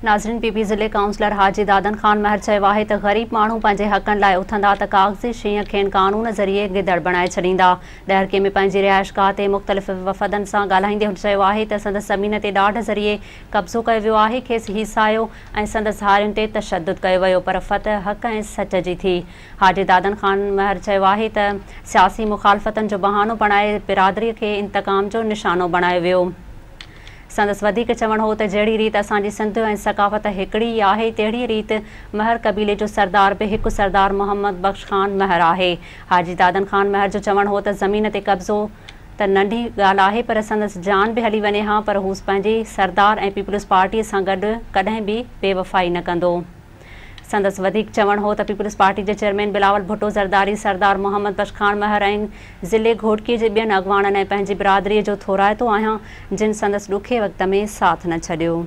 ناظرين P P ضلعي councillor حاجي دادن خان مهر چيو آهي ته غريب ماڻهو پنهنجي حقن لاء اٿندا ته ڪاغذي شينهن کين قانون ذريعي گدڙ بڻائي ڇڏيندا. ڏهرڪي ۾ پنهنجي رهائشگاهه تي مختلف وفدن سان ڳالهائيندي هن چيو آهي ته سندس زمين تي ڏاڍ ذريعي قبضو ڪيو ويو آهي کيس هيسايو ۽ سندس هارين تي تشدد ڪيو ويو پر فتح حق ۽ سچ جي ٿي. حاجي دادن خان مهر چيو آهي ته سياسي مخالفتن جو بهانو بڻائي برادري کي انتقام جو نشانو بڻايو ويو. سندس وڌيڪ چوڻ هو ته جهڙي ريت اسان جي سنڌ ۽ ثقافت هڪڙي ئي آهي تهڙيء ريت مهر قبيلي جو سردار به هڪ سردار محمد بخش خان مهر آهي. حاجي دادن خان مهر جو چوڻ هو ته زمين تي قبضو ته ننڍي ڳالهه آهي پر سندس جان به هلي وڃي ها پر هو پنهنجي سردار ۽ پيپلز پارٽيء سان گڏ ڪڏهن به بي وفائي نه ڪندو. سندس وڌيڪ چوڻ هو ته پيپلز پارٽي جي چيئرمين بلاول ڀٽو زرداري، سردار محمد بخش خان مهر ۽ ضلعي گهوٽڪي جي ٻين اڳواڻن ۽ پنهنجي برادري جو ٿورائتو آهيان جن سندس ڏکي وقت ۾ ساٿ نه ڇڏيو.